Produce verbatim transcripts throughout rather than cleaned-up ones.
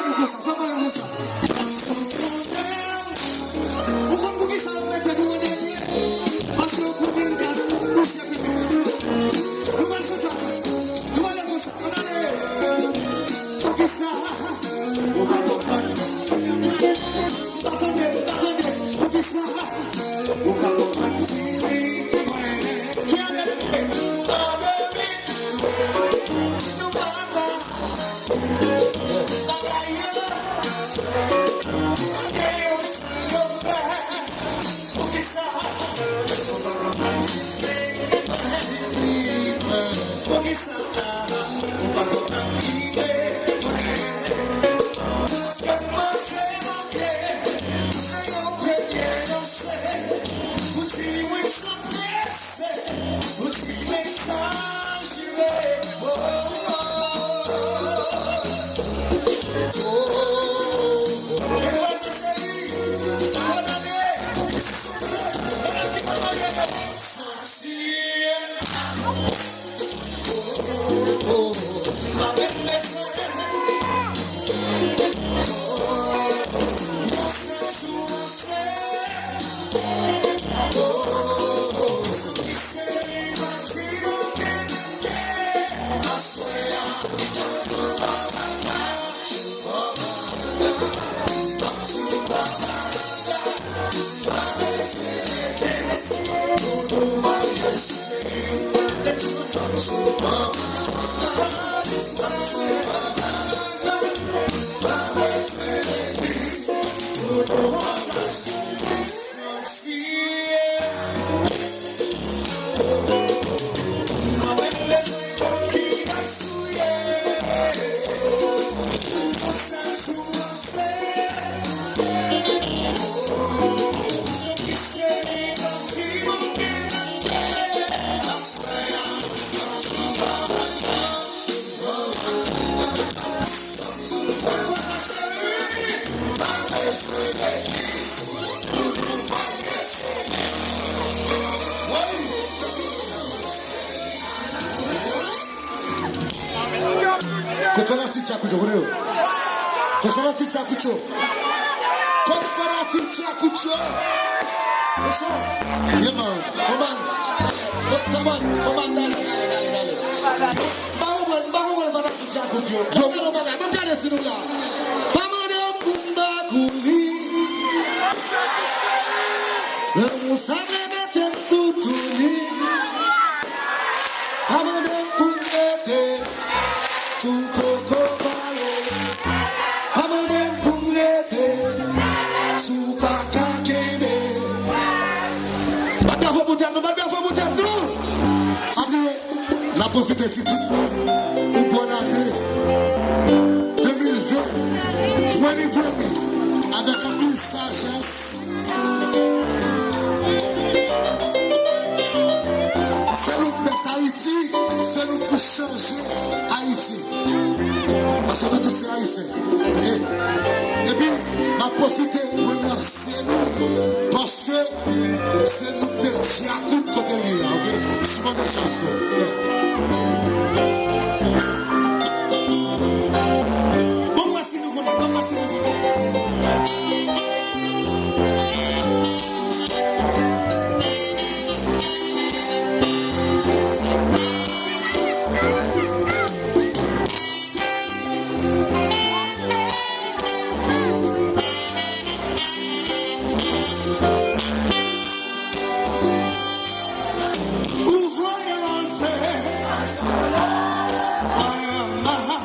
Nou konsa, fè mwen konsa. Ou konn poukisa yo mete nou an dènye? Paske yo konnen n ka touche piblik la. Nou pral fè sa konsa. Nou pral konsa. Ann ale. Poukisa ou pa konprann? M pa tande, m pa tande. Poukisa ou pa konprann? Ki ale? Pandemi. Nou pa ka bagay yo. Pa gen yon chan yo fè. Poukisa ou pa konprann? Poukisa ou pa konprann? Paske manje manke, men yo premye danse. Pou di wi sa prese, pou di men sa jire. Oh, oh, oh, oh. Demoiselle chérie, bonne année. Santi. Kote fanatik Djakout yo, kote yo? Kote fanatik Djakout yo? Kote fanatik Djakout yo? Yeah, man. Kòman? Kò-, kòman? Kòman? Dale, dale, dale, dale. M pa konprann, m pa konprann fanatik Djakout yo. Yo. Ban m gade yon bagay, ban m gade si nou la. Pa mande m pou m pa kouri. Lanmou sa vle mete m toutouni. Pa mande m pou m rete si w poko pale. Pa mande m pou m rete si w pa ka kenbe. Bat bravo pou tèt nou, bat bravo pou tèt nou. Pa bliye, n ap pwofite di tout moun yon bòn ane de mil ven, twenty twenty, avèk anpil sajès. Se nou k mèt Ayiti, se nou k pou chanje Ayiti. Paske nou tout se Ayisyen. E, epi, m ap pwofite remèsye nou paske se nou k mete Djakout kote l ye a, oke? Sipòte chans nou. Bon, vwasi nou konnen, bon, vwasi nou konnen. Ou voye m antre. Ay, mama.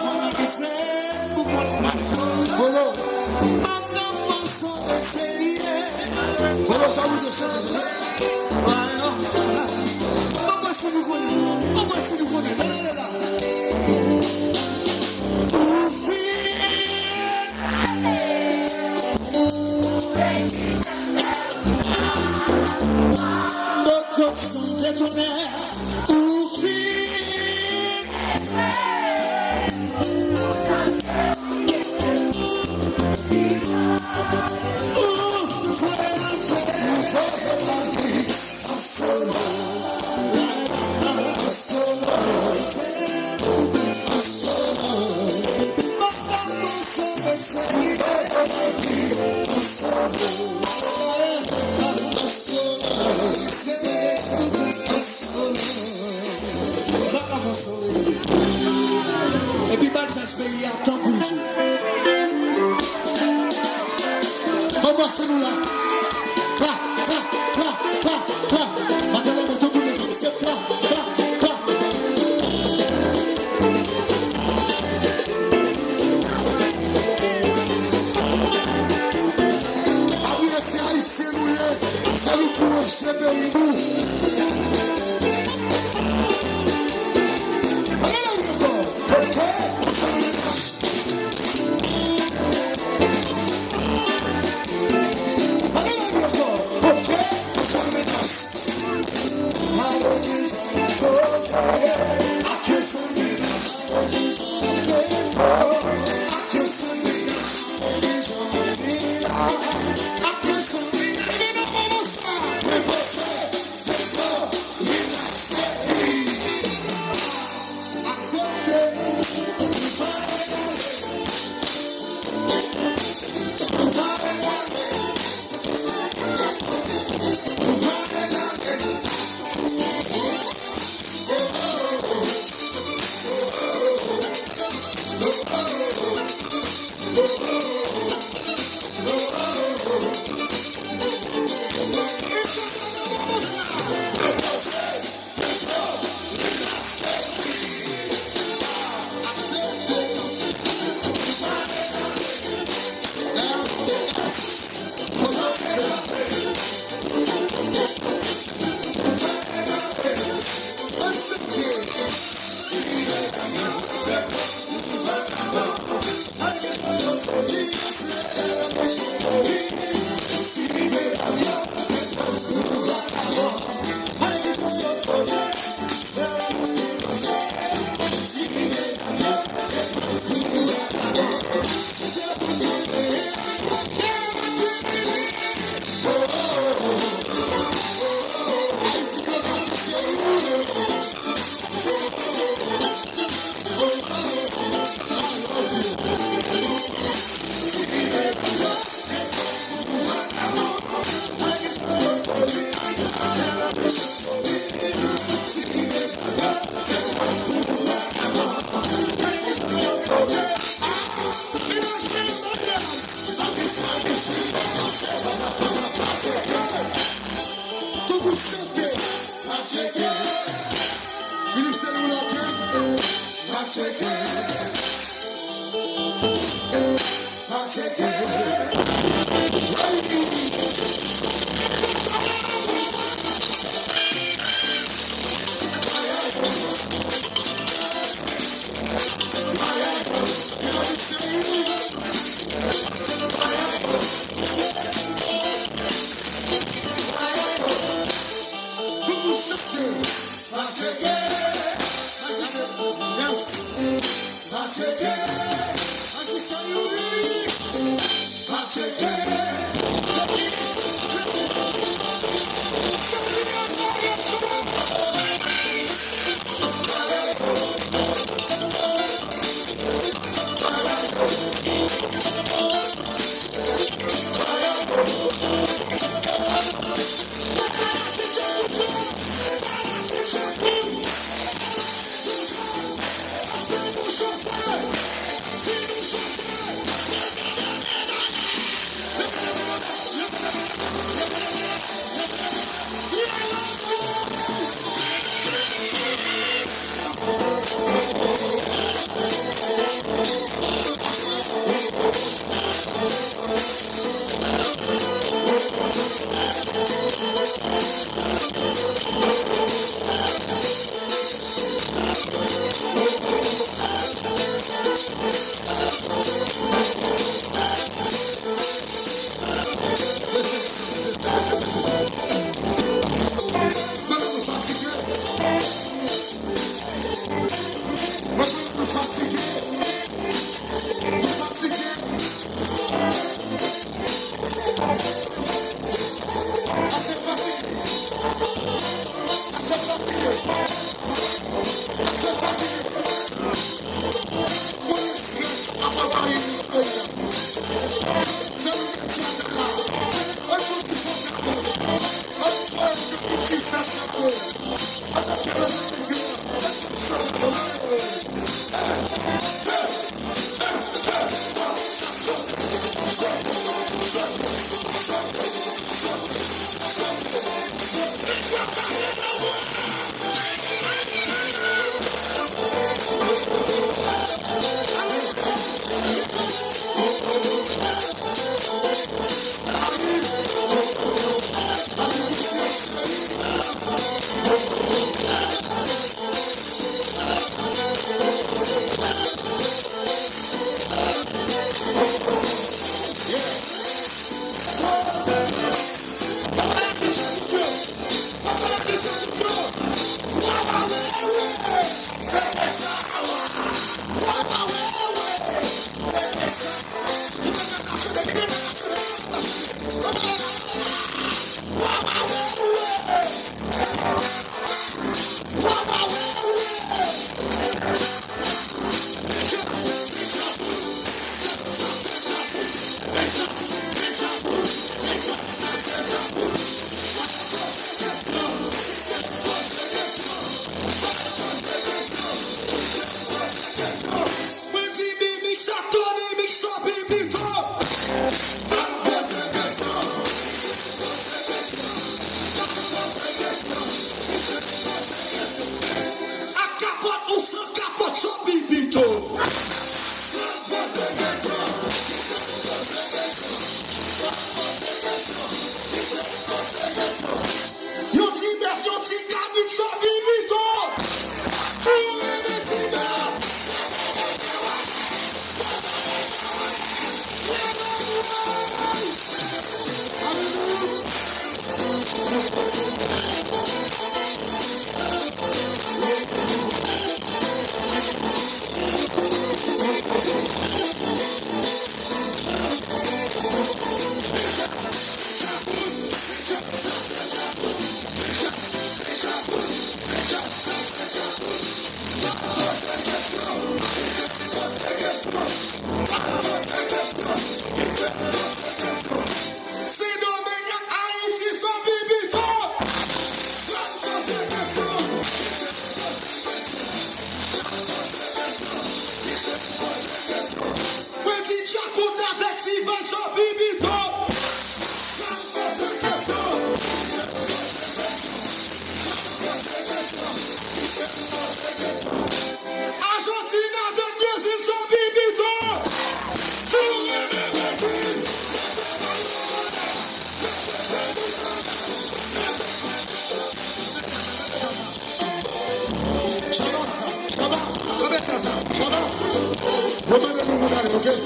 Sa m abitye pou konn mache. Kolo. Madanm mwen sou enterye. Kolo, sa ou te chante? Ay, mama. Mwen si nou konnen. Mwen si nou konnen. Tande la. Ou fin. Kokot sante tonè, ou fin. Ou fè lavi, ou fè lavi. Asolo, asolo, asolo. Mwen pa Li a tankou l jwe. Ann pase nou la. Pa, pa, pa, pa, pa. Mete lanmen tankou nèg se pa, pa, pa. Abòne se Ayisyen nou ye. Se nou pou ranse peyi nou. Ann ale ankò. Ok. Ann ale ankò. Ok. Tout pou sante. Pa tcheke. Philippe Celoula, ok? Pa tcheke. Pa tcheke.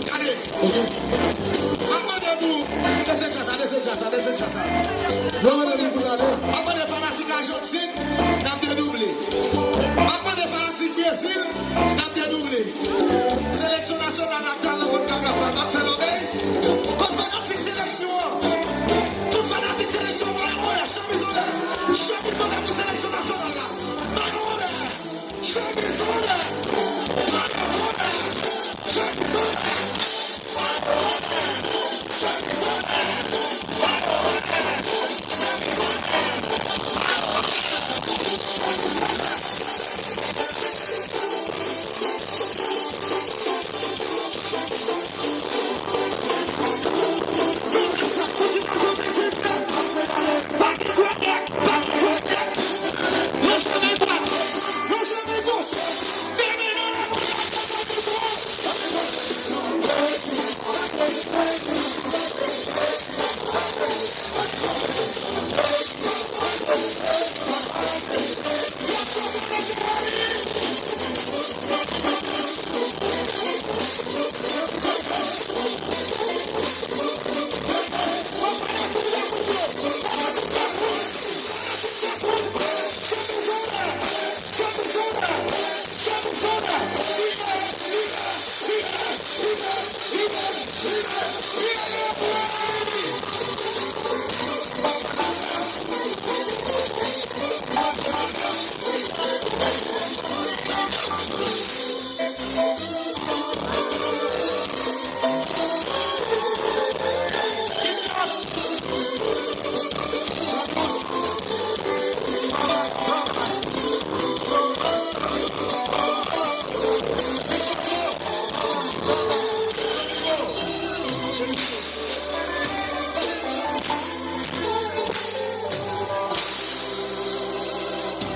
Gade. M ap mande pou, dese djaz la, dese djaz la, dese djaz la. Yo, mande pou gade. M ap mande fanatik Ajantin, n ap dedouble. M ap mande fanatik Brezil, n ap dedouble. Seleksyon nasyonal la k al nan kont Gaga Fly, n ap fè lòbèy. Kot fanatik seleksyon an? Tout fanatik seleksyon, ba yo onè, chemiz onè. Chemiz onè pou seleksyon nasyonal la. Ba yo onè. Chemiz onè. Ba yo onè.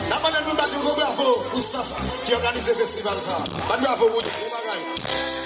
N ap mande nou bat yon gwo bravo pou staff ki òganize festival sa. Bat bravo pou yo, bon bagay.